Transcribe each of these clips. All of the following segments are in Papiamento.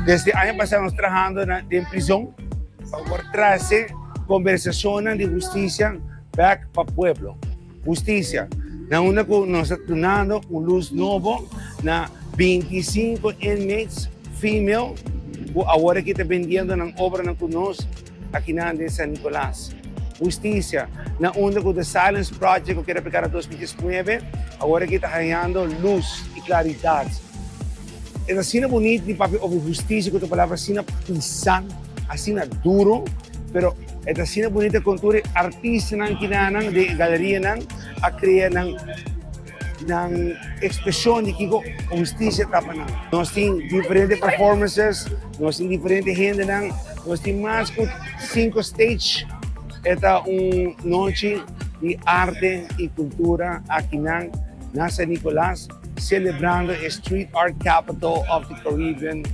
Desde aña pasá nos trahando na den prizon pa por trase kombersashonnan di hustisia bèk pa pueblo. Hustisia, na unda ku nos ta dunando un lus nobo na 25 inmates female ku awor aki ta bendiendo nan obranan ku nos akinan den San Nicolas. Hustisia, na unda ku The Silence Project ku keda apliká na 2019 awor aki ta hañando lus i klaridat. E ta asina bunit di papia over hustisia ku ta palabra asina pisá, asina duro, pero e ta asina bunita kon tur e artistanan kinanan den e galerianan a krea nan nan ekspreshon di kiko hustisia ta pa nan. Nos tin diferente performances, nos tin diferente hendenan, nos tin mas ku sinku stage. E ta un nochi di arte i kultura akinan na San Nicolas. Celebrando e Street Art Capital of the Caribbean.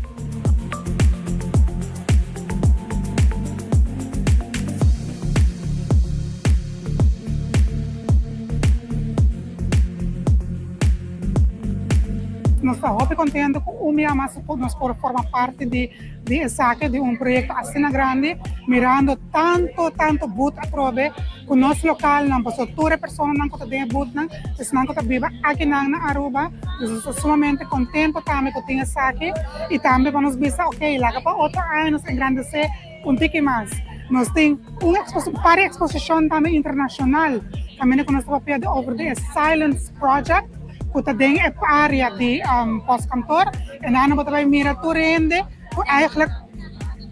Nos ta hopi contento cu un bia mas nos por forma parti di di esaki, di un proyecto asina grandi, mirando tanto tanto booth atrobe Ku nos lokalnan, pasobra tur e personanan ku ta den e boothnan, esnan ku ta biba akinan na Aruba, nos ta sumamente kontento tambe ku tin esaki i tambe pa nos bisa ok laga pa otro aña nos engrandesé un tiki mas. Nos tin un un par di eksposishon tambe internashonal kaminda ku nos ta papia di over di e Silence Project ku ta den e área di postkantoor e nan bo ta bai mira tur hende ku eigenlijk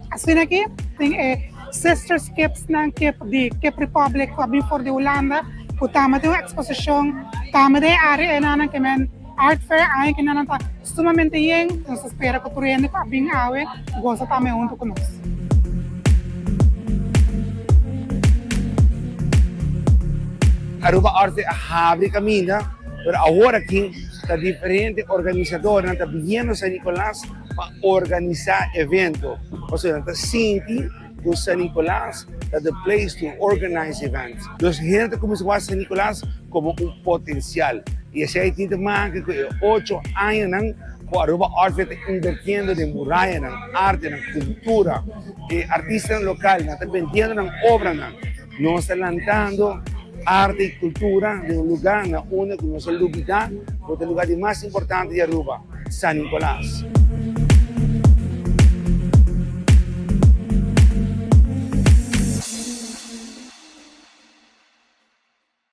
asina aki tin e Sisters Kipsnan Kip di Kip Republic ku a bin for di Hulanda ku tambe tin un eksposishon tambe den e área enanan ke men Art Fair aña ki nan ta sumamente yen nos ta spera ku tur hende ku a bin awe gosa tambe huntu ku nos. Aruba Art Fair a habri kaminda pero awor aki ta diferente organisadornan ta biniendo San Nicolas pa organisa evento pasobra nan ta sinti ku San Nicolas ta the place to organize events. Dus hende ta kuminsá wak San Nicolas komo un potensial i esei tin te make ku e ocho añanan ku Aruba Art Fair ta invertiendo den murayanan, artenan, kultura, e artistanan lokal nan ta bendiendo nan obranan. Nos ta lantando arte i kultura den un lugá na unda ku nos a lubidá ku ta e lugá di mas importante di Aruba, San Nicolas.